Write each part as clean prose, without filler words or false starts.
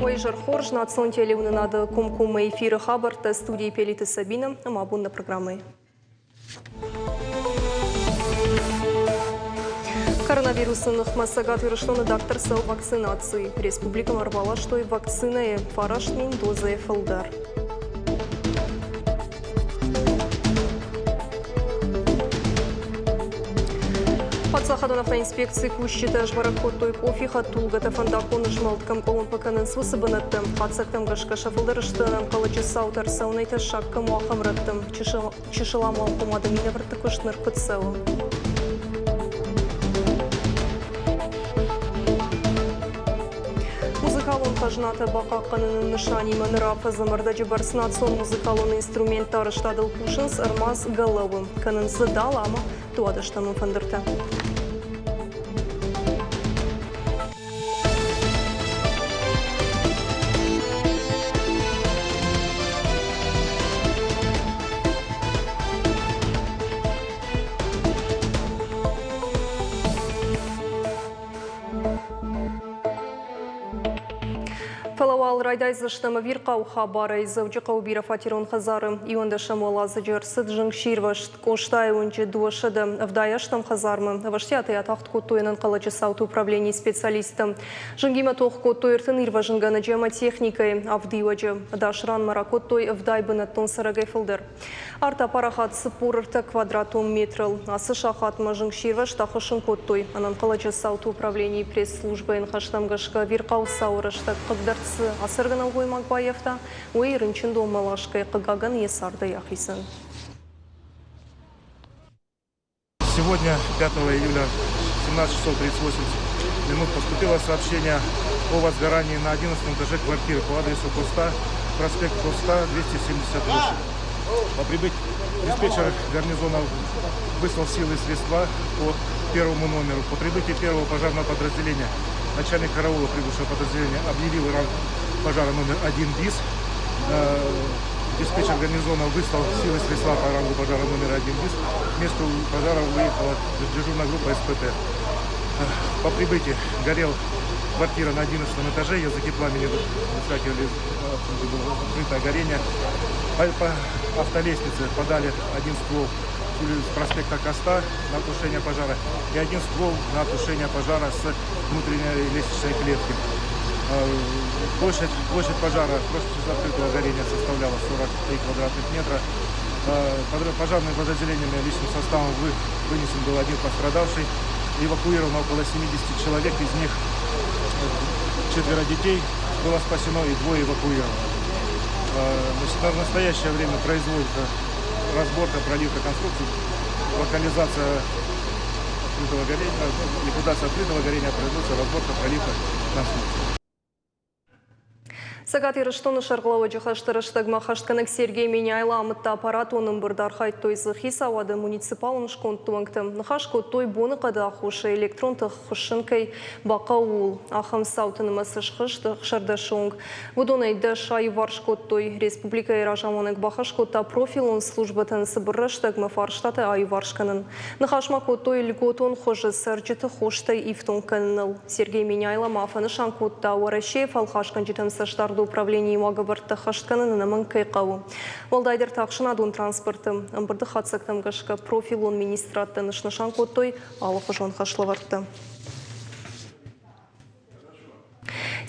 Уӕ изӕр хорз, национ телеуынынады комкоммӕ эфиры хабӕрттӕ студийы Пелиты Сабина ӕмӕ абон нӕ программӕйы. Коронавирусы ныхмӕ Цӕгат Ирыстоны дарддӕр цӕуы вакцинаци. Республикӕмӕ ӕрбаластой вакцинӕйы 9000 дозӕйы фылдӕр. Паддзахадон автоинспекцийы кусджытӕ сбӕрӕг кодтой къофи хӕдтулгӕтӕ фӕндаггон змӕлд кӕм къуылымпы кӕнынц, уыцы бынӕтты. Хатдзӕгтӕм гӕсгӕ сӕ фылдӕр сты ӕнӕнхъӕлӕджы цаутӕ ӕрцӕуынӕй тӕссаг кӕм у, ахӕм рӕтты. Чысыл амалхъомады минӕвӕртты куыст ныр куыд цӕуы? Музыкалон хӕзнатӕ бахъахъхъӕныны нысанимӕ ныр афӕдзы ӕрдӕджы бӕрц национ музыкалон инструментты арӕзтадыл кусынц ӕрмадз Гӕлӕуы. Кӕнынц дзы дал ӕмӕ дуадӕстӕмон фӕндыртӕ. Фӕлӕ уал райдайдзыстӕм ӕвирхъау хабарӕй. Дзӕуджыхъӕуы бирӕфатерон хӕдзары иуӕндӕсӕм уӕладзыджы ӕрцыд зынгсирвӕзт. Къостайы уынджы 278 хӕдзармӕ ӕвӕстиатӕй атагъд кодтой ӕнӕнхъӕлӕджы цауты управленийы специалисттӕ. Зынгимӕ тох кодтой ӕртын ирвӕзынгӕнӕджы ӕмӕ техникӕйы авдиуӕджы. Ӕдас ранмӕ ракодтой ӕвдай бынӕттон цӕрӕгӕй фылдӕр. Арт апарахат 43 квадратон метрыл. Ацы сахатмӕ зынгсирвӕзт ахуыссын кодтой. Ӕнӕнхъӕлӕджы цауты управленийы пресс-службӕйы ныхӕстӕм гӕсгӕ ӕвирхъау цауы рӕстӕг хъыгдӕрд цы ацӕргӕ нӕлгоймаг баййӕфта, уый рынчындонмӕ ласгӕ, хъыгагӕн, йӕ цардӕй ахицӕн. Сегодня, 5 июля, 17 часов 38 минут поступило сообщение о возгорании на 11 этаже квартиры по адресу Куста, проспект Куста, 278. По прибытии диспетчер гарнизона выслал силы и средства по первому номеру. По прибытии первого пожарного подразделения начальник караула прибывшего подразделения объявил ранг пожара номер 1 БИС. Диспетчер гарнизона выслал силы и средства по рангу пожара номер 1 БИС. К месту пожара выехала дежурная группа СПТ. По прибытии горел квартира на 11 этаже, языки пламени выскакивали, было открытое горение. По, по автолестнице подали один ствол с проспекта Коста на тушение пожара и один ствол на тушение пожара с внутренней лестничной клетки. Площадь, площадь пожара, площадь открытого горения составляла 43 квадратных метра. Пожарными подразделениями личным составом вынесен был один пострадавший. Эвакуировано около 70 человек, из них четверо детей было спасено и двое эвакуировано. Значит, в настоящее время производится разборка, проливка конструкций, локализация открытого горения, ликвидация открытого горения производится, разборка, проливка конструкций. Цӕгат Ирыстоны сӕргълӕууӕджы хӕсты рӕстӕгмӕ хӕстгӕнӕг Сергей Меняйло амыдта аппаратон ӕмбырд, архайдтой дзы хицауады муниципалон скондты уӕнгтӕ. Ныхас кодтой боныхъӕды аххосӕй электрон тых хуыссын кӕй бахъӕуы, ууыл. Ахӕм цауты нымӕц схызт ӕхсӕрдӕсы онг. Уыдонӕй дӕс аиуварс кодтой. Республикӕйы разамонӕг бахӕс кодта профилон службӕтӕн цыбыр рӕстӕгмӕ фарстатӕ аиуварс кӕнын. Ныхас ма кодтой льготон хуызы цӕрджыты хостӕй ифтонг кӕныныл. Сергей Меняйло ма фӕнысан кодта, Уӕрӕсейы фӕлхасгӕнджытӕм цӕстдарды управленийы уагӕвӕрдтӕ хӕст кӕнын ӕнӕмӕнг кӕй хъӕуы. Уӕлдайдӕр та ӕхсӕнадон транспорты. Ӕмбырды хатдзӕгтӕм гӕсгӕ профилон министрадтӕн снысан кодтой алыхуызон хӕслӕвӕрдтӕ.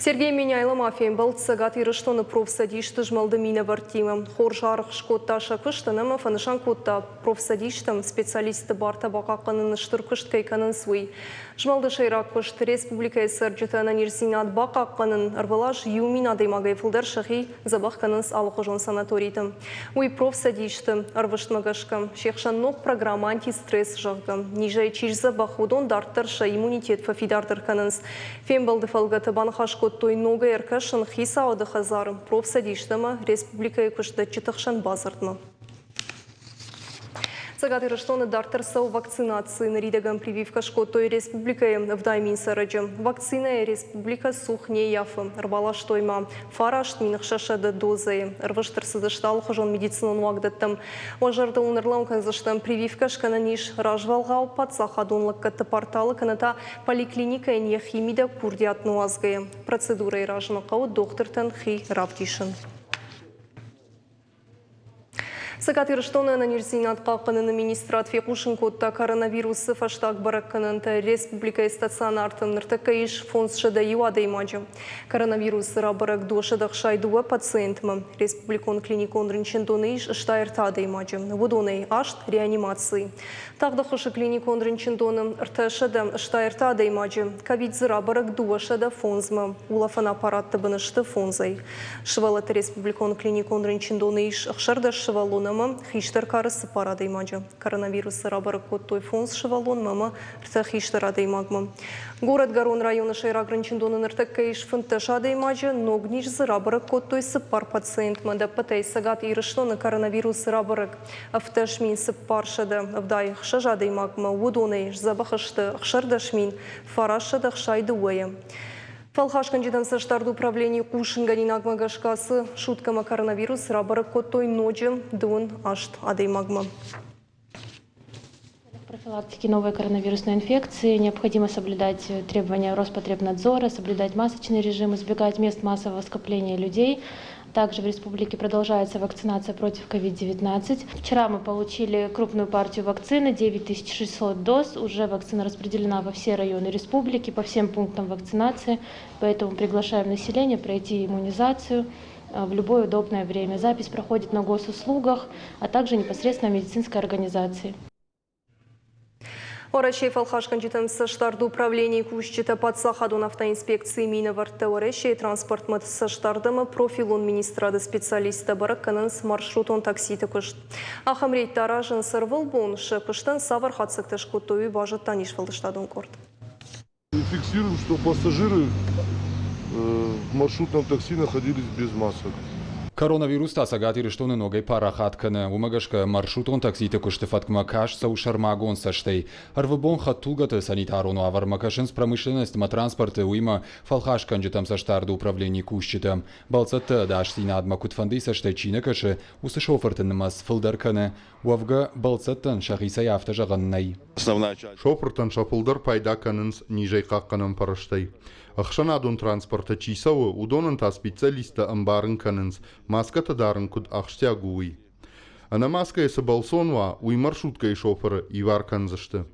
Сергей Меняйло ма фембӕлд Цӕгат Ирыстоны профцӕдисты змӕлды минӕвӕрттимӕ. Хорз аргъ скодта сӕ куыстӕн ӕмӕ фӕнысан кодта, профцӕдистӕм специалистты бартӕ бахъахъхъӕныны стыр куыст кӕй кӕнынц, уый. Змӕлды сӕйраг куыст республикӕйы цӕрджыты ӕнӕниздзинад бахъахъхъӕнын. Ӕрвылаз иу мин адӕймагӕй фылдӕр сӕхи дзӕбӕх кӕнынц алыхуызон санаториты. Уый профцӕдисты ӕрвыстмӕ гӕсгӕ се хсӕн ног программӕ антистресс, зӕгъгӕ, низӕй чи сдзӕбӕх, уыдон дарддӕр сӕ иммунитет фӕфидардӕр кӕнынц. Фембӕлды фӕлгӕты баныхас кодтой ногӕй ӕркӕсын хицауады хӕдзары, профцӕдисты ӕмӕ республикӕйы куыстдӕтджыты хсӕн бадзырдмӕ. Цӕгат Ирыстоны дарддӕр цӕуы вакцинаци. Ныридӕгӕн прививкӕ скодтой республикӕйы 7000 цӕрӕджы. Вакцинӕйӕ республикӕ цух не ййафы. Ӕрбаластой ма 9600 дозӕйы. Ӕрвыст ӕрцыдысты алыхуызон медицинон уагдӕттӕм. Уӕ зӕрдыл ын ӕрлӕууын кӕндзыстӕм, прививкӕ скӕнӕн ис развӕлгъау паддзахадон лӕггӕдты порталы кӕнӕ та поликлиникӕйӕн йӕхи мидӕг курдиат ныуадзгӕйӕ. Процедурӕйы размӕ хъӕуы дохтыртӕн хи равдисын. Цӕгат Ирыстоны ӕнӕниздзинад хъахъхъӕныны министрад фехъусын кодта коронавирусы фӕстаг бӕрӕггӕнӕнтӕ. Республикӕйы стационарты ныртӕккӕ ис 501 адӕймаджы. Коронавирусы рабӕрӕг 262 пациентмӕ. Республикон клиникон рынчындоны ис 63 адӕймаджы, уыдонӕй аст реанимацийы. Тагъд ӕххуысы клиникон рынчындоны 363 адӕймаджы, ковид дзы рабӕрӕг 205-мӕ. Улӕфӕн аппаратты бын сты фондзӕй. Сывӕллӕтты республикон клиникон рынчындоны ис 16 сывӕллон ӕмӕ хистӕр кары цыппар адӕймаджы. Коронавирусы рабӕрӕг кодтой фондз сывӕллонмӕ ӕмӕ ӕртӕ хистӕр адӕймагмӕ. Горӕтгӕрон районы сӕйраг рынчындоны ныртӕккӕ ис 15 адӕймаджы, ног низ дзы рабӕрӕг кодтой цыппар пациентмӕ. Ӕдӕппӕтӕй Цӕгат Ирыстоны коронавирусы рабӕрӕг 18476 адӕймагмӕ, уыдонӕй сдзӕбӕх сты 16962-йы. Фӕлхасгӕнджытӕн цӕстдард управленийы хъусынгӕнинагмӕ гӕсгӕ ацы суткӕмӕ коронавирус рабӕрӕг кодтой ноджы 28 адӕймагмӕ. Профилактике новой коронавирусной инфекции необходимо соблюдать требования Роспотребнадзора, соблюдать масочный режим, избегать мест массового скопления людей. Также в республике продолжается вакцинация против COVID-19. Вчера мы получили крупную партию вакцины, 9600 доз. Уже вакцина распределена во все районы республики, по всем пунктам вакцинации. Поэтому приглашаем население пройти иммунизацию в любое удобное время. Запись проходит на госуслугах, а также непосредственно в медицинской организации. Уӕрӕсейы фӕлхасгӕнджытӕн цӕстдарды управленийы кусджытӕ паддзахадон автоинспекцийы минӕвӕрттӕ Уӕрӕсейы транспортмӕ цӕстдард ӕмӕ профилон министрады специалисттӕ бӕрӕг кӕнынц маршрутон такситы куыст. Ахӕм рейдтӕ аразынц ӕрвылбон, сӕ куыстӕн цавӕр хатдзӕгтӕ скодтой, уый базыдта не сфӕлдыстадон къорд. Фиксируем, что пассажиры в маршрутном такси находились без масок. Коронавирус та Цӕгат Ирыстоны ногӕй парахат кӕны. Уымӕ гӕсгӕ маршрутон такситы куысты фӕткмӕ каст цӕуы сӕрмагонд цӕстӕй. Ӕрвылбон хӕдтулгӕты санитарон уавӕрмӕ кӕсынц промышленность ӕмӕ транспорты, уыимӕ фӕлхасгӕнджытӕм цӕстдарды управленийы кусджытӕ. Бӕлццӕтты ӕдасдзинадмӕ куыдфӕндыйы цӕстӕй чи нӕ кӕсы, уыцы шофырты нымӕц фылдӕр кӕны. Уӕвгӕ, бӕлццӕттӕн сӕхицӕй афтӕ зӕгъӕн нӕй. Шофыртӕн сӕ фылдӕр пайда кӕнынц низӕй хъахъхъӕнӕн фӕрӕзтӕй. Ӕхсӕнадон транспорты чи цӕуы, уыдонӕн та специалисттӕ ӕмбарын кӕнынц, маскӕтӕ дарын куыд ахсджиаг у, уый. Ӕнӕ маскӕйы цы бӕлццон уа, уый маршруткӕйы шофыры ивар кӕндзысты.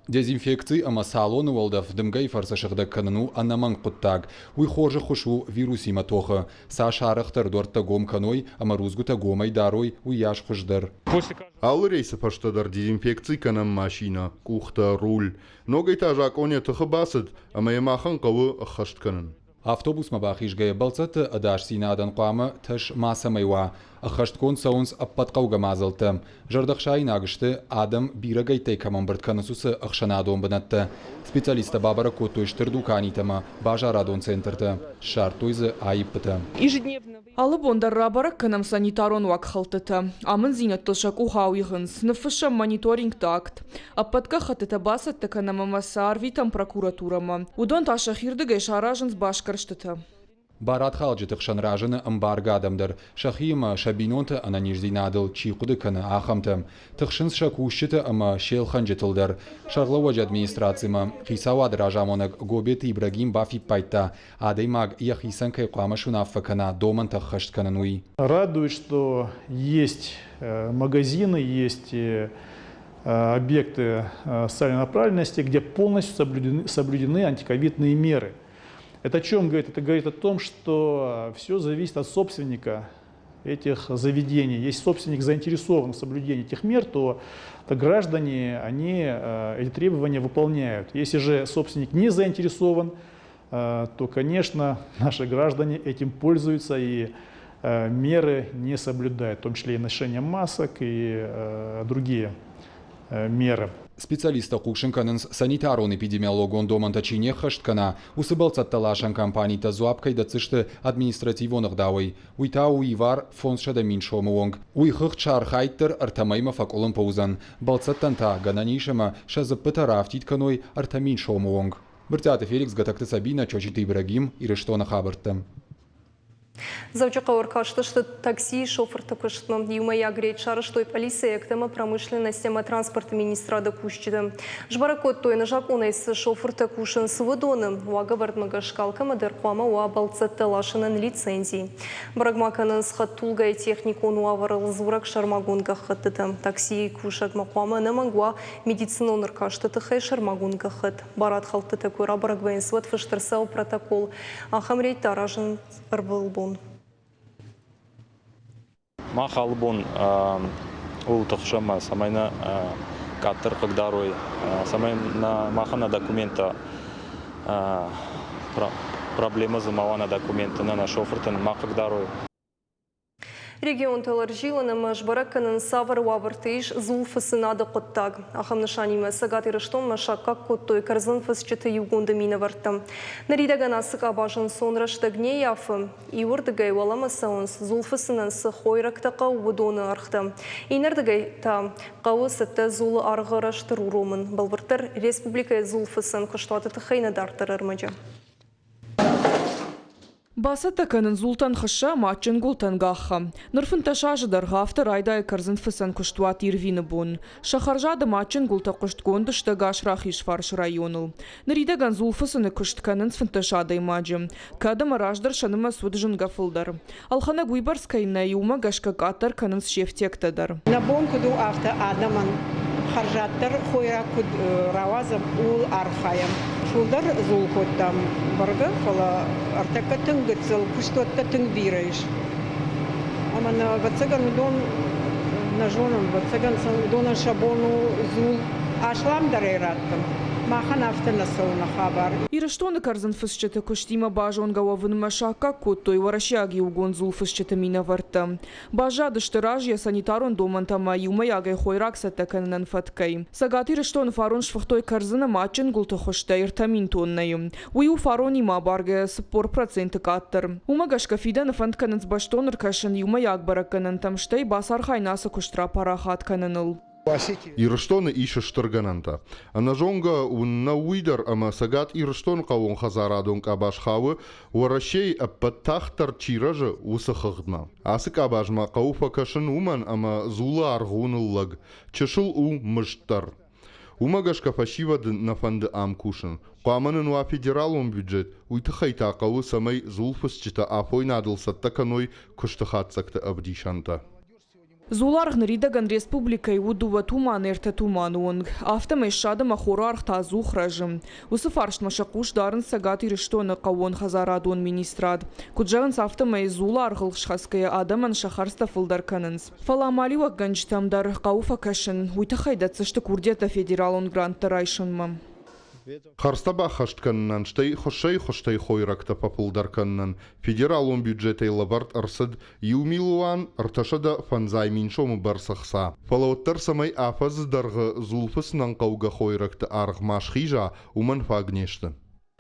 Дезинфекци ӕмӕ салоны уӕлдӕф дымгӕйы фӕрцы сыгъдӕг кӕнын у ӕнӕмӕнг хъуыддаг. Уый хорз ӕххуыс у вирусимӕ тохы. Цас арӕхдӕр дуӕрттӕ гом кӕной ӕмӕ рудзгуытӕ гомӕй дарой, уыйас хуыздӕр. Алы рейсы фӕстӕ дӕр дезинфекци кӕнӕм машинӕ, къухтӕ, руль. Ногӕй та закъон йӕ тыхы бацыд, ӕмӕ йӕ махӕн хъӕуы ӕххӕст кӕнын. Автобусмӕ бахизгӕйӕ бӕлццӕтты ӕдасдзинадӕн хъуамӕ тӕс мацӕмӕй уа. Ӕххӕстгонд цӕуынц ӕппӕт хъӕугӕ мадзӕлттӕ. Зӕрдӕхсаинаг сты, адӕм бирӕгӕйттӕй кӕм ӕмбырд кӕнынц, уыцы ӕхсӕнадон бынӕттӕ. Специалисттӕ бабӕрӕг кодтой стыр дуканитӕ ӕмӕ базарадон центртӕ, ссардтой дзы аиппытӕ. Алы бон дӕр рабӕрӕг кӕнӕм санитарон уагхӕлдтытӕ. Амынддзинӕдтыл сӕ къух ауигъынц, ныффыссӕм мониторингты акт. Ӕппӕт гӕххӕттытӕ бацӕттӕ кӕнӕм ӕмӕ сӕ арвитӕм прокуратурӕмӕ. Уыдон та сӕхирдыгӕй саразынц басгӕрстытӕ. Барадхалджыты хсӕн разыны ӕмбаргӕ адӕм дӕр, сӕхи ӕмӕ сӕ бинонты ӕнӕниздзинадыл чи хъуыды кӕны, ахӕмтӕ. Тыхсынц сӕ кусджыты ӕмӕ се лхӕнджытыл дӕр. Сӕргълӕууӕджы администрацимӕ хицауады разамонӕг Гобеты Ибрагим бафиппайдта, адӕймаг йӕхицӕн кӕй хъуамӕ суынаффӕ кӕна домӕнтӕ ӕххӕст кӕнын, уый. Радует, что есть магазины, есть объекты социальной направленности, где полностью соблюдены антиковидные меры. Это о чем говорит? Это говорит о том, что все зависит от собственника этих заведений. Если собственник заинтересован в соблюдении этих мер, то граждане, они эти требования выполняют. Если же собственник не заинтересован, то, конечно, наши граждане этим пользуются и меры не соблюдают, в том числе и ношение масок и другие меры. Специалисттӕ хъусын кӕнынц, санитарон-эпидемиологон домӕнтӕ чи не ххӕст кӕна, уыцы бӕлццӕттӕласӕн компанитӕ дзуапп кӕй дӕтдзысты административон ӕгъдауӕй. Уый та у ивар 500 000 сомы онг. Уый хыгъд сӕ архайд дӕр ӕртӕ мӕймӕ фӕкъуылымпы уыдзӕн. Бӕлццӕттӕн та, гӕнӕн ис ӕмӕ сӕ дзыппытӕ раафтид кӕной 3000 сомы онг. Брытъиаты Феликс, Гатӕгты Сабинӕ, Чочиты Ибрагим, Ирыстоны хабӕрттӕ. Дзӕуджыхъӕуы ӕркастысты таксийы шофырты куыстмӕ. Иумӕйаг рейд сарӕзтой пъӕлицӕйӕгтӕ ӕмӕ промышленность ӕмӕ транспорты министрады кусджытӕ. Сбӕрӕг кодтой, ӕнӕзакъонӕй цы шофыртӕ кусынц, уыдоны. Уагӕвӕрдмӕ гӕсгӕ алкӕмӕ дӕр хъуамӕ уа бӕлццӕттӕ ласынӕн лицензи. Бӕрӕг ма кӕнынц хӕдтулгӕйы техникон уавӕрыл дзурӕг сӕрмагонд гӕххӕттытӕ. Таксийы кусӕгмӕ хъуамӕ ӕнӕмӕнг уа медицинон ӕркасты тыххӕй сӕрмагонд гӕххӕтт. Барадхӕлдтытӕ куы рабӕрӕг вӕййынц, уӕд фыст ӕрцӕуы протокол. Ахӕм рейдтӕ аразынц ӕрвылбон. Мах алы бон ууыл тыхсӕм, цӕмӕй нӕ къаддӕр хъыгдарой, цӕмӕй нӕ махӕн нӕ документтӕ проблемӕ дзы ма уа нӕ документты, нӕ нӕ шофыртӕн ма хъыгдарой. Регионтыл ӕрзилын ӕмӕ сбӕрӕг кӕнын, цавӕр уавӕрты ис дзулфыцынады хъуыддаг. Ахӕм нысанимӕ Цӕгат Ирыстонмӕ саккаг кодтой кӕрдзынфыцджыты иугонды минӕвӕрттӕ. Ныридӕгӕн ацы къабаз ӕнцон рӕстӕг не ййафы. Иуырдыгӕй уӕлӕмӕ цӕуынц, дзулфыцынӕн цы хойрӕгтӕ хъӕуы, уыдоны ӕргътӕ. Иннӕрдыгӕй та хъӕуы цӕттӕ дзулы аргъы рӕзт ӕруромын. Бӕлвырддӕр, республикӕйы дзулфыцӕн куыстуаты тыххӕй нӕ дарддӕр ӕрмӕджы. Бацӕттӕ кӕнын дзултӕн хыссӕ ӕмӕ адджын гуылтӕн гаххӕ. Ныр 15 азы дӕргъы афтӕ райдайы кӕрдзынфыцӕн куыстуат Ирвины бон. Сӕ хӕрзад ӕмӕ адджын гуылтӕ хъуыстгонд сты ӕгас Рахизфарсы районыл. Ныридӕгӕн дзулфыцыны куыст кӕнынц 15 адӕймаджы. Кӕд ӕмӕ раздӕр сӕ нымӕц уыд зынгӕ фылдӕр. Ӕлхӕнӕг уыйбӕрц кӕй нӕй, уымӕ гӕсгӕ къаддӕр кӕнынц се фтиӕгтӕ дӕр. Нӕ бон куыд у, афтӕ адӕмӕн хӕрзаддӕр хойраг куыд рауадзӕм, ууыл архайӕм. Фылдӕр дзул кодтам бӕргӕ, фӕлӕ ӕртӕккӕ тынг гыццыл, куыстуӕттӕ тынг бирӕ ис. Ӕмӕ нӕ, ӕвӕццӕгӕн, уыдон нӕ зонӕм, ӕвӕццӕгӕн, уыдонӕн сӕ бон у дзул асламдӕрӕй раттын. Махӕн афтӕ нӕ цӕуы нӕ хабар. Ирыстоны кӕрдзынфыцджыты куыстимӕ базонгӕ уӕвынмӕ саккаг кодтой уӕрӕсейаг иугонд дзулфыцджыты минӕвӕрттӕ. Баззадысты разыйӕ санитарон домӕнтӕ ӕмӕ иумӕйагӕй хойраг цӕттӕ кӕнынӕн фӕткӕй. Цӕгат Ирыстоны фарон сфыхтой кӕрдзын ӕмӕ адджын гуылты хуызтӕ 3000 тоннӕйы. Уый у фаронимӕ абаргӕйӕ 40% къаддӕр. Уымӕ гӕсгӕ фидӕны фӕнд кӕнынц бӕстон ӕркӕсын иумӕйаг бӕрӕггӕнӕнтӕм, стӕй бацархайын ацы куыст рапарахат кӕныныл. Ирыстоны ис стыр гӕнӕнтӕ. Ӕнӕзонгӕ уын нӕу уый дӕр, ӕмӕ Цӕгат Ирыстоны хъӕууонхӕдзарадон къабаз хауы, Уӕрӕсейы ӕппӕт тагъддӕр чи рӕзы, уыцы хыгъдмӕ. Ацы къабазмӕ хъӕуы фӕкӕсын уымӕн, ӕмӕ дзулы аргъ у ныллӕг, чысыл у мызд дӕр. Уымӕ гӕсгӕ фӕсивӕды нӕ фӕнды ам кусын. Хъуамӕ нын уа федералон бюджет, уый тыххӕй та хъӕуы, цӕмӕй дзулфыцджытӕ афойнадыл цӕттӕ кӕной куысты хатдзӕгты ӕвдисӕнтӕ. Дзуларгъ ныридӕгӕн республикӕйы у дыууӕ туманы ӕртӕ туманы онг. Афтӕмӕй ссад ӕмӕ хоры аргъ та ӕдзух рӕзы. Уыцы фарстмӕ сӕ хъус дарынц Цӕгат Ирыстоны хъӕууонхӕдзарадон министрад. Куыд зӕгъынц, афтӕмӕй дзулы аргъыл схӕцгӕйӕ адӕмӕн сӕ хӕрдзтӕ фылдӕр кӕнынц. Фӕлӕ амалиуӕггӕнджытӕм дӕр хъӕуы фӕкӕсын. Уый тыххӕй дӕтдзысты курдиӕттӕ федералон гранттӕ райсынмӕ. Хӕрдзтӕ баххӕст кӕнынӕн, стӕй хуыссӕй-хуызтӕй хойрӕгтӕ фӕфылдӕр кӕнынӕн федералон бюджетӕй лӕвӕрд ӕрцыд 1 350 000 сомы бӕрц ӕхца. Фӕлӕ уӕддӕр цӕмӕй афӕдзы дӕргъы дзулфыцынӕн хъӕугӕ хойрӕгты аргъ ма схиза, уымӕн фаг не сты.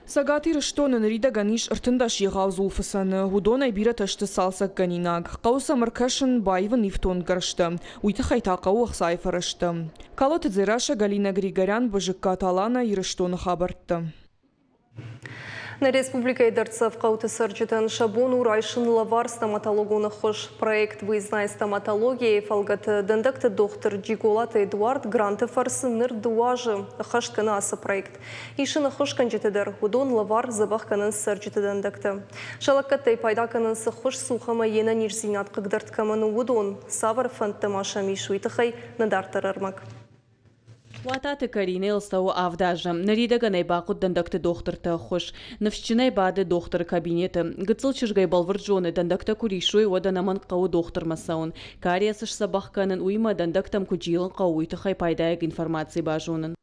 Цӕгат Ирыстоны ныридӕгӕн ис 13 егъау дзулфыцӕны. Уыдонӕй бирӕтӕ сты цалцӕггӕнинаг. Хъӕуы сӕм ӕркӕсын, баивын ифтонггӕрзтӕ. Уый тыххӕй та хъӕуы ӕхцайы фӕрӕзтӕ. Калоты Дзерассӕ, Галина Григорян, Бызыккаты Алана, Ирыстоны хабӕрттӕ. Нӕ республикӕйы дӕрддзӕф хъӕуты цӕрджытӕн сӕ бон у райсын лӕвар стоматологон ӕххуыс. Проект «Выездная стоматология» фӕлгӕты дӕндӕгты дохтыр Джиголаты Эдуард гранты фӕрцы ныр дыууӕ азы ӕххӕст кӕны ацы проект. Ис ын ӕххуысгӕнджыты дӕр, уыдон лӕвар дзӕбӕх кӕнынц цӕрджыты дӕндӕгтӕ. Сӕ лӕггӕдтӕй пайда кӕнынц ӕххуыс цух ӕмӕ йе нӕниздзинад хъыгдӕрд кӕмӕн у, уыдон. Цавӕр фӕндтӕ ма сӕм ис, уый тыххӕй нӕ дарддӕр ӕрмӕг. Уататы Каринӕйыл цӕуы авд азы. Ныридӕгӕн ӕй бахъуыд дӕндӕгты дохтырты ӕххуыс. Ныфсджынӕй бады дохтыры кабинеты. Гыццыл чызгӕй бӕлвырд зоны, дӕндӕгтӕ куы риссой, уӕд ӕнӕмӕнг хъӕуы дохтырмӕ цӕуын. Кариес сдзӕбӕх кӕнын, уыимӕ дӕндӕгтӕм куыд зилын хъӕуы, уый тыххӕй пайдайаг информаци базонын.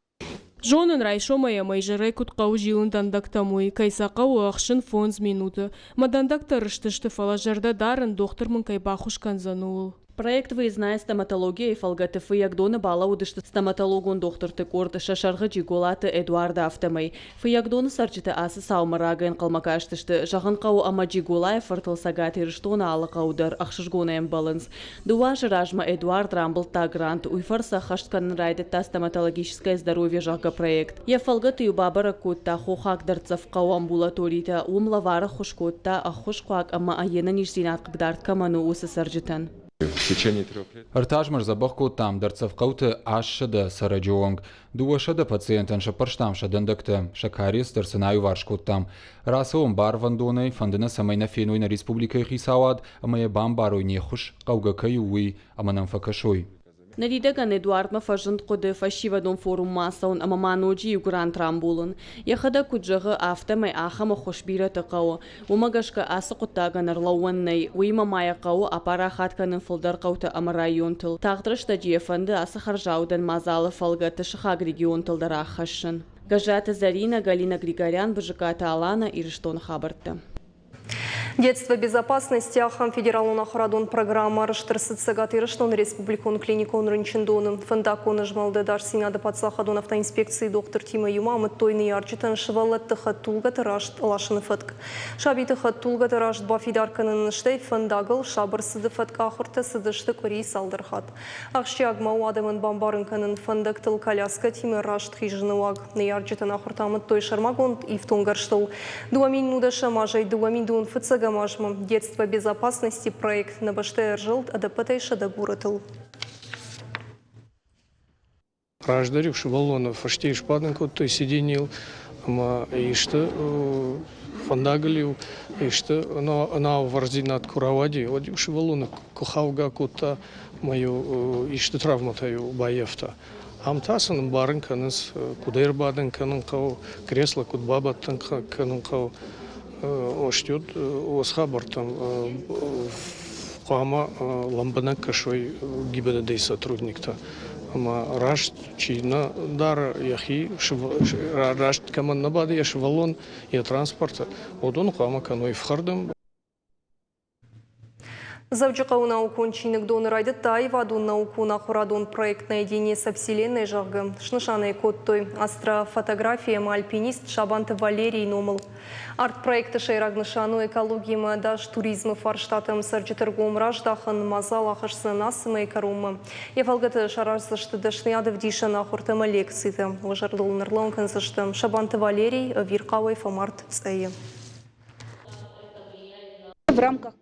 Зонын, райсомӕй ӕмӕ изӕрӕй куыд хъӕуы зилын дӕндӕгтӕм, уый, кӕй сӕ хъӕуы ӕхсын фондз минуты. Мӕ дӕндӕгтӕ рыстысты, фӕлӕ зӕрдӕ дарын, дохтыр мын кӕй баххуыс кӕндзӕн, ууыл. Проект Выездная стоматология-йы фӕлгӕты Фыййагдоны балӕууыдысты стоматологон дохтырты къорд сӕ сӕргъы Джиголаты Эдуарды афтӕмӕй. Фыййагдоны цӕрджытӕ ацы цаумӕ рагӕй ӕнхъӕлмӕ кастысты. Зӕгъын хъӕуы ӕмӕ Джиголайы фыртыл Цӕгат Ирыстоны алы хъӕуы дӕр ӕхсызгонӕй ӕмбӕлынц. Дыууӕ азы размӕ Эдуард рамбылдта грант, уый фӕрцы ӕххӕст кӕнын райдыдта Стоматологическое здоровье, зӕгъгӕ, проект. Йӕ фӕлгӕты-иу бабӕрӕг кодта хохаг дӕрддзӕф хъӕуы амбулаторитӕ, уым лӕвар ӕххуыс кодта, ӕххуысхъуаг ӕмӕ йе нӕниздзинад хъыгдард кӕмӕн у, уыцы цӕрджытӕн. Ӕртӕ азмӕ сдзӕбӕх кодтам дӕрддзӕф хъӕуты 800 цӕрӕджы онг. 200 пациентӕн сӕппӕрстам сӕ дӕндӕгтӕ, сӕ кариес дӕр сын аиуварс кодтам. Рацӕуӕм барвӕндонӕй, фӕнды нӕ, цӕмӕй нӕ феной нӕ республикӕйы хицауад ӕмӕ йӕ бамбарой не ххуыс хъӕугӕ кӕй у, уый, ӕмӕ нӕм фӕкӕсой. Ныридӕгӕн Эдуардмӕ фӕзынд хъуыды фӕсивӕдон форуммӕ ацӕуын ӕмӕ ма ноджы иу грант рамбулын. Йӕхӕдӕг куыд зӕгъы, афтӕмӕй ахӕм ӕххуыс бирӕты хъӕуы. Уымӕ гӕсгӕ ацы хъуыддагӕн ӕрлӕууӕн нӕй, уыимӕ ма йӕ хъӕуы апарахат кӕнын фылдӕр хъӕутӕ ӕмӕ районтыл. Тагъд рӕстӕджы йӕ фӕнды ацы хӕрзаудӕн мадзалы фӕлгӕты сыхаг регионтыл дӕр аххӕссын. Гӕззаты Зӕринӕ, Галина Григорян, Бызыкаты Алана, Ирыстоны хабӕрттӕ. Детство безопасности ахӕм федералон ахуырадон программӕ арӕзт ӕрцыд Цӕгат Ирыстоны республикон клиникон рынчындоны. Фӕндаггон змӕлды ӕдасдзинады паддзахадон автоинспекцийы дохтыртимӕ иумӕ амыдтой ныййарджытӕн сывӕллӕтты хӕдтулгӕты раст ласыны фӕтк. Сабиты хӕдтулгӕты раст бафидар кӕныны стӕй фӕндагыл сабыр цыды фӕтк ахуыртӕ цыдысты къуыри цалдӕр хатт. Ахсджиаг ма у адӕмӕн бамбарын кӕнын фӕндӕгтыл коляскӕтимӕ раст хизыны уаг. Ныййарджытӕн ахуыртӕ амыдтой сӕрмагонд ифтонггӕрзтыл. 2010 азӕй 2005 азмӕ Детство безопасности проект нӕ бӕстӕйы ӕрзылд ӕдӕппӕтӕй 100 горӕтыл. Раздӕр-иу сывӕллоны фӕстейы сбадын кодтой сиденьейыл ӕмӕ исты фӕндагыл-иу исты ӕнӕувӕрдзинад куы рауади, уӕд-иу сывӕллоны куы хаугӕ кодта ӕмӕ-иу исты травмӕтӕ-иу баййӕфта. Ам та сын ӕмбарын кӕнынц, куыд ӕрбадын кӕнын хъӕуы, кресло куыд бабӕттын кӕнын хъӕуы. Остьот уыцы хабӕрттӕм хъуамӕ лӕмбынӕг кӕсой ГИБДД-йы сотрудниктӕ. Ӕмӕ раст чи нӕ дары йӕхи, раст кӕмӕн нӕ бады йӕ сывӕллон йӕ транспорты, уыдон хъуамӕ кӕной ӕфхӕрд. Дзӕуджыхъӕуы наукон чиныгдоны райдыдта аивадон наукон-ахуырадон проект «Наедине со Вселенной», зӕгъгӕ, снысан ӕй кодтой астрофотографи ӕмӕ альпинист Сабанты Валерийы номыл. Арт-проекты сӕйраг нысан у экологимӕ ӕдас туризмы фарстатӕм цӕрджыты ргом раздахын, мадзал ахӕсдзӕн ацы мӕйы кӕронмӕ. Йӕ фӕлгӕты сараздзысты дӕсныйад ӕвдисӕн ахуыртӕ ӕмӕ лекцитӕ. Уӕ зӕрдыл ын ӕрлӕууын кӕндзысты, Сабанты Валерий ӕвирхъауӕй фӕмард Цъӕйы. В рамках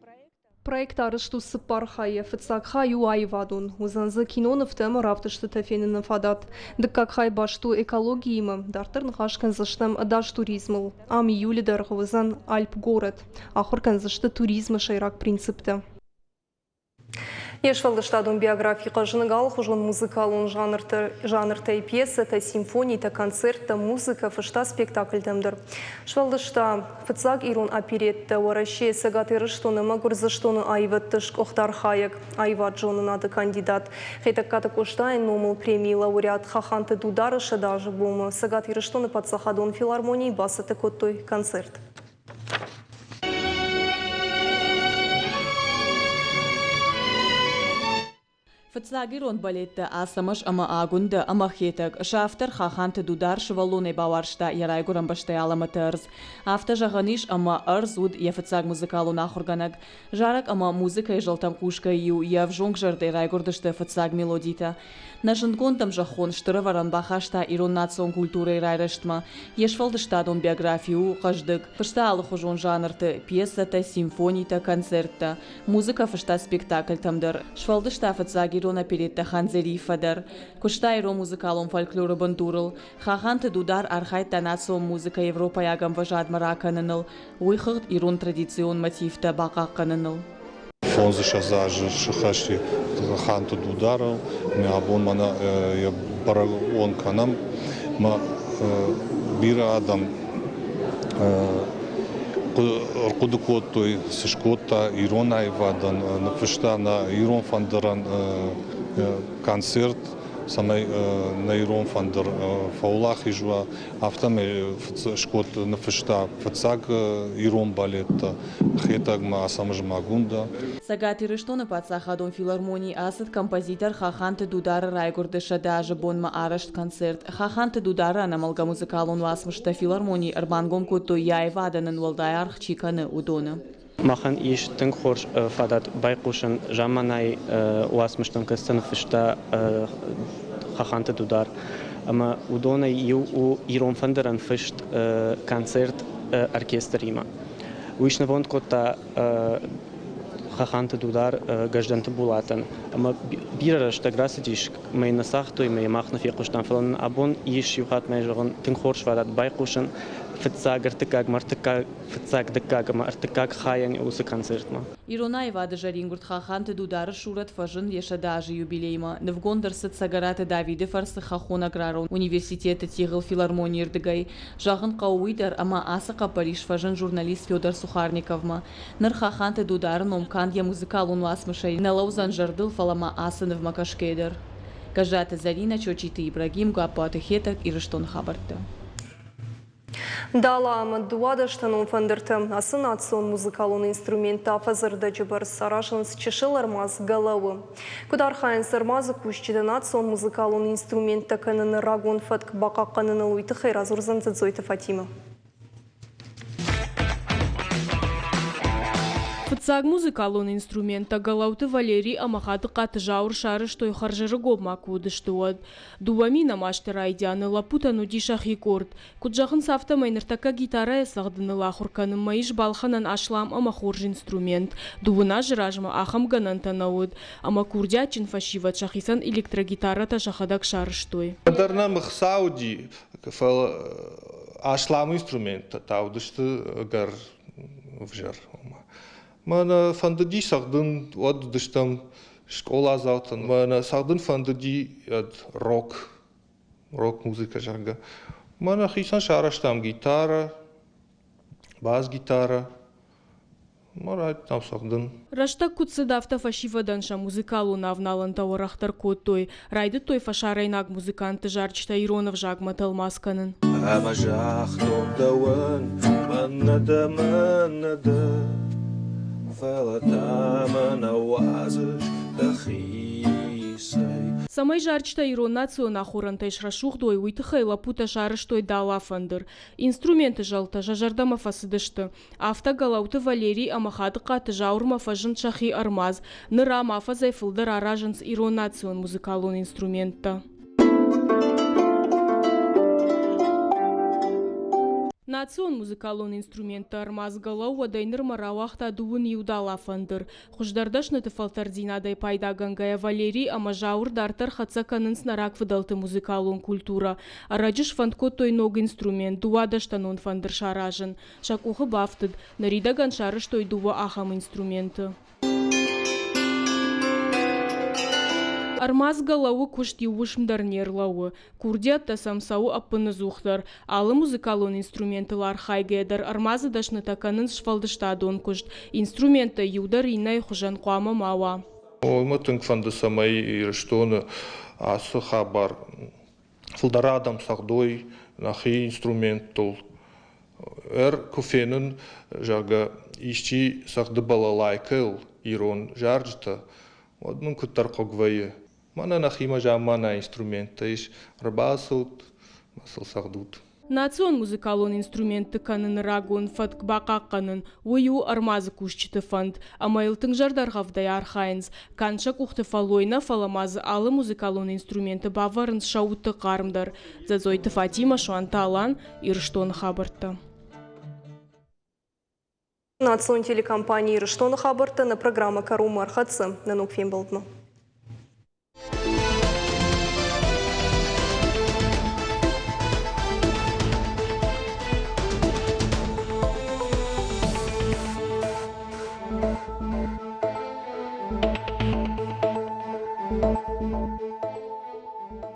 Проект арӕзт у цыппар хайӕ. Фыццаг хай у аивадон. Уыдзӕн дзы кинонывтӕ ӕмӕ равдыстытӕ феныны фадат. Дыккаг хай баст у экологиимӕ. Дарддӕр ныхас кӕндзыстӕм ӕдас туризмыл. Ам июлы дӕргъы уыдзӕн Альп-город. Ахуыр кӕндзысты туризмы сӕйраг принциптӕ. Йе сфӕлдыстадон биографи хъӕзныг алыхуызон музыкалон жанртӕй пьесӕтӕ, симфонитӕ, концерттӕ, музыкӕ фыста спектакльтӕм дӕр. Сфӕлдыста фыццаг ирон опереттӕ Уӕрӕсейы, Цӕгат Ирыстоны ӕмӕ Гуырдзыстоны аивӕдты сгуыхт архайӕг, аивад-зонынады кандидат. Хетӕгкаты Къостайы номыл премийы лауреат Хаханты Дудары 100 азы бонмӕ Цӕгат Ирыстоны паддзахадон филармонийы бацӕттӕ кодтой концерт. Фыццаг ирон балеттӕ Ацӕмӕз ӕмӕ Агуындӕ ӕмӕ Хетӕг сӕ автор Хаханты Дудар сывӕллонӕй бауарзта йӕ райгуырӕн бӕстӕйы алӕмӕты ӕрдз. Афтӕ зӕгъӕн ис, ӕмӕ ӕрдз уыд йӕ фыццаг музыкалон ахуыргӕнӕг. Зарӕг ӕмӕ музыкӕйы зӕлтӕм хъусгӕ-иу йӕ ӕвзонг зӕрдӕйы райгуырдысты фыццаг мелодитӕ. Нӕ зындгонд ӕмзӕххон стыр ӕвӕрӕн бахаста ирон национ культурӕйы райрӕзтмӕ. Йе сфӕлдыстадон биографи у хъӕздыг. Фыста алыхуызон жанрты пьесӕтӕ, симфонитӕ, концерттӕ. Музыкӕ фыста спектакльтӕм дӕр. Сфӕлдыста фыццаг ирон опереттӕ Хандзериффӕ дӕр. Куыста ирон музыкалон фольклоры бындурыл. Хаханты Дудар архайдта национ музыкӕ европӕйаг ӕмвӕзадмӕ ракӕныныл, уый хыгъд ирон традицион мотивтӕ бахъахъхъӕныныл. Фондзыссӕдз азы сыхӕсти Ханты Дударыл. Мӕ абон мӕнӕ йӕ бӕрӕгбон кӕнӕм. Мӕ бирӕ адӕм ӕрхъуыды кодтой, цы скодта ирон аивадӕн, ныффыста нӕ ирон фӕндырӕн концерт. цӕмӕй нӕ ирон фӕндыр фӕуӕлахиз уа, афтӕмӕй скодта, ныффыста фыццаг ирон балеттӕ Хетӕгмӕ, Ацӕмӕзмӕ Агундӕ. Цӕгат Ирыстоны паддзахадон филармонийы ацыд композитор Хаханты Дудары райгуырды 100 азы бонмӕ арӕзт концерт. Хаханты Дудары ӕнӕмӕлгӕ музыкалон уацмыстӕ филармонийы ӕрбангом кодтой йӕ аивадӕн ын уӕлдай аргъ чи кӕны, уыдоны. Махӕн ис тынг хорз фадат байхъусын замманай уацмыстӕм, кӕцытӕ ныффыста Хаханты Дудар. Ӕмӕ уыдонӕй иу у ирон фӕндырӕн фыст концерт оркестримӕ. Уый снывонд кодта Хаханты Дудар Гӕздӕнты Булатӕн. Ӕмӕ бирӕ рӕстӕг рацыдис, мӕ нӕ цагътой, мӕ мах нӕ фехъуыстам, фӕлӕ нын абон ис иу хатт мӕ зӕгъын тынг хорз фадат байхъусын фыццаг, ӕртыккаг ӕмӕ ӕртыккаг, фыццаг, дыккаг ӕмӕ ӕртыккаг хайӕн уыцы концертмӕ. Ирон аивады зӕрингуырд Хаханты Дудары сурӕт фӕзынд йӕ 100 азы юбилеймӕ. Нывгонд ӕрцыд Цӕгӕраты Давиды фӕрцы Хӕххон аграрон университеты тигъыл филармонийы рдыгӕй. Зӕгъын хъӕуы уый дӕр, ӕмӕ ацы хъӕппӕрис фӕзынд журналист Федор Сухарниковмӕ. Ныр Хаханты Дудары ном канд йӕ музыкалон уацмысӕй нӕ лӕудзӕн зӕрдыл, фӕлӕ ма ацы нывмӕ кӕсгӕйӕ дӕр. Гӕззаты Зӕринӕ, Чочиты Ибрагим, Гаппуаты Хетӕг, Ирыстоны хабӕрттӕ. Дала ӕмӕ дыууадӕстӕнон фӕндыртӕ ацы национ музыкалон инструменттӕ афӕдзы бӕрц аразынц чысыл ӕрмадз Гӕлӕуы. Куыд архайынц ӕрмадзы кусджытӕ национ музыкалон инструменттӕ кӕныны рагон фӕтк бахъахъхъӕныныл, уый тыххӕй радзурдзӕн Дзӕдзойты Фатимӕ. Фыццаг музыкалон инструменттӕ Гӕлӕуты Валери ӕмӕ Хадыхъаты Зауыр сарӕзтой хӕрзӕрыгон ма куы уыдысты, уӕд. 2000 азты райдианы лӕппутӕн уыди сӕхи къорд. Куыд зӕгъынц, афтӕмӕй ныртӕккӕ гитарӕйӕ цӕгъдыныл ахуыр кӕнынмӕ ис балхӕнӕн аслам ӕмӕ хорз инструмент. Дыууын азы размӕ ахӕм гӕнӕнтӕ нӕ уыд, ӕмӕ курдиатджын фӕсивӕд сӕхицӕн электрогитарӕтӕ сӕхӕдӕг сарӕзтой. Ӕндӕр нӕм ӕхца уыди, фӕлӕ аслам инструменттӕ та уыдысты ӕгӕр ӕвзӕр. Мӕнӕ фӕндыди цӕгъдын, уӕд уыдыстӕм скъоладзаутӕн. Мӕнӕ цӕгъдын фӕндыди рок, рок-музыкӕ, зӕгъгӕ. Мӕнӕ хицӕн сарӕзтам гитарӕ, бас-гитарӕ. Мӕ райдыдтам цӕгъдын. Рӕстӕг куыд цыд, афтӕ фӕсивӕдӕн сӕ музыкалон авналӕнтӕ уӕрӕхдӕр кодтой. Райдыдтой фӕсарӕйнаг музыкантты зарджытӕ ирон ӕвзагмӕ тӕлмац кӕнын. Ӕмӕ загътон дӕуӕн, мӕн нӕ дӕ, мӕн нӕ дӕ, фӕлӕ та мӕ нӕ уадзыс дӕхицӕй. Цӕмӕй зарджытӕ ирон национ ахорӕнтӕй срӕсугъд уой, уый тыххӕй лӕппутӕ сарӕзтой дала-фӕндыр. Инструменты зӕлтӕ сӕ зӕрдӕмӕ фӕцыдысты. Афтӕ Гӕлӕуты Валерий ӕмӕ Хадыхъаты Зауырмӕ фӕзынд сӕхи ӕрмадз. Ныр ам афӕдзӕй фылдӕр аразынц ирон национ музыкалон инструменттӕ. Национ музыкалон инструментты ӕрмадз Гӕлӕу уӕдӕй нырмӕ рауагъта дыууын иу дала-фӕндыр. Хуыздӕр дӕсныты фӕлтӕрддзинадӕй пайдагӕнгӕйӕ Валерий ӕмӕ Зауыр дарддӕр хӕццӕ кӕнынц нӕ рагфыдӕлты музыкалон культурӕ. Ӕрӕджы сфӕнд кодтой ног инструмент, дыууадӕстӕнон фӕндыр саразын. Сӕ къухы бафтыд. Ныридӕгӕн сарӕзтой дыууӕ ахӕм инструменты. Ӕрмадз Гӕлӕуы куыст иу уысм дӕр не рлӕууы. Курдиӕттӕ сӕм цӕуы ӕппыныдзухдӕр. Алы музыкалон инструментыл архайгӕйӕ дӕр ӕрмадзы дӕснытӕ кӕнынц сфӕлдыстадон куыст. Инструменттӕй иу дӕр иннӕйы хуызӕн хъуамӕ ма уа. Мӕ тынг фӕнды, цӕмӕй Ирыстоны ацы хабар фылдӕр адӕм цӕгъдой нӕхи инструменттыл. Куы фенын, зӕгъгӕ, исчи цӕгъды балалайкӕйыл ирон зарджытӕ, уӕд мын куыддӕр хъыг вӕййы. Мӕнӕ нӕхимӕ замманай инструменттӕ ис, ӕрбацӕут ӕмӕ сыл цӕгъдут. Национ музыкалон инструментты кӕныны рагон фӕтк бахъахъхъӕнын, уый у ӕрмадзы кусджыты фӕнд, ӕмӕ йыл тынг зӕрдӕргъӕвдӕй архайынц. Канд сӕ къухты фӕллой нӕ, фӕлӕ ма дзы алы музыкалон инструменты бавӕрынц сӕ удты хъарм дӕр. Дзӕдзойты Фатимӕ, Суанты Алан, Ирыстоны хабӕрттӕ. Национ телекомпани Ирыстоны хабӕрттӕ нӕ программӕ кӕронмӕ ӕрхӕццӕ. Нӕ ног фембӕлдмӕ.